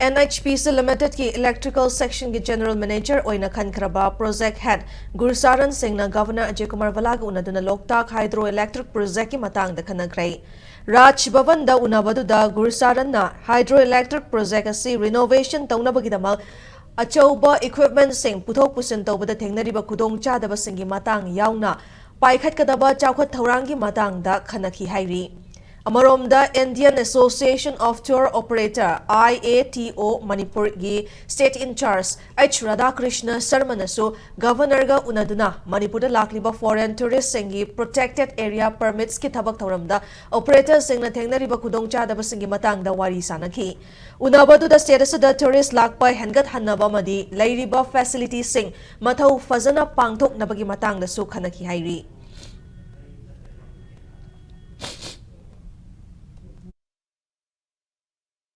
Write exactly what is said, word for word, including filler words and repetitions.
NHPC Limited ꯀꯤ Electrical Section ꯒꯤ General Manager ꯑꯣꯏꯅ ꯈꯟꯈ꯭ꯔꯕ Project Head ꯒꯨꯔꯁꯥꯔꯟ ꯁꯤꯡꯅ Governor ꯑꯖꯌ ꯀꯨꯃꯥꯔ ꯚꯜꯂꯥꯒ ꯎꯅꯗꯨꯅ ꯂꯣꯛꯇꯥꯛ Hydro Electric Project ꯀꯤ ꯃꯇꯥꯡꯗ ꯈꯟꯅꯈ꯭ꯔꯦ꯫ ꯔꯥꯖ ꯚꯕꯟꯗ ꯎꯅꯕꯗꯨꯗ ꯒꯨꯔꯁꯥꯔꯟꯅ Hydro Electric Project ꯑꯁꯤ renovation ꯇꯧꯅꯕꯒꯤꯗꯃꯛ ꯑꯆꯧꯕ equipment ꯁꯤꯡ ꯄꯨꯊꯣꯛ ꯄꯨꯁꯤꯟ ꯇꯧꯕꯗ ꯊꯦꯡꯅꯔꯤꯕ ꯈꯨꯗꯣꯡꯆꯥꯗꯕꯁꯤꯡꯒꯤ ꯃꯇꯥꯡ ꯌꯥꯎꯅ ꯄꯥꯏꯈꯠꯀꯗꯕ ꯆꯥꯎꯈꯠ ꯊꯧꯔꯥꯡꯒꯤ ꯃꯇꯥꯡꯗ ꯈꯟꯅꯈꯤ ꯍꯥꯏꯔꯤ꯫ ꯑꯃꯔꯣꯝꯗ, Indian Association of Tour Operator, IATO, ꯃꯅꯤꯄꯨꯔꯒꯤ State In Charge H Radhakrishna ꯁꯔꯃꯅꯁꯨ Governor ꯒ ꯎꯅꯗꯨꯅ ꯃꯅꯤꯄꯨꯔꯗ ꯂꯥꯛꯂꯤꯕ foreign tourist ꯁꯤꯡꯒꯤ Protected Area Permits ꯀꯤ ꯊꯕꯛ ꯊꯧꯔꯝꯗ operator ꯁꯤꯡꯅ ꯊꯦꯡꯅꯔꯤꯕ ꯈꯨꯗꯣꯡꯆꯥꯗꯕꯁꯤꯡꯒꯤ ꯃꯇꯥꯡꯗ ꯋꯥꯔꯤ ꯁꯥꯅꯈꯤ꯫ ꯎꯅꯕ ꯑꯗꯨꯗ state ꯑꯁꯤꯗ tourist ꯂꯥꯛꯄ ꯍꯦꯟꯒꯠꯍꯟꯅꯕ ꯑꯃꯗꯤ ꯂꯩꯔꯤꯕ facility ꯁꯤꯡ ꯃꯊꯧ ꯐꯖꯅ ꯄꯥꯡꯊꯣꯛꯅꯕꯒꯤ ꯃꯇꯥꯡꯗꯁꯨ ꯈꯟꯅꯈꯤ ꯍꯥꯏꯔꯤ꯫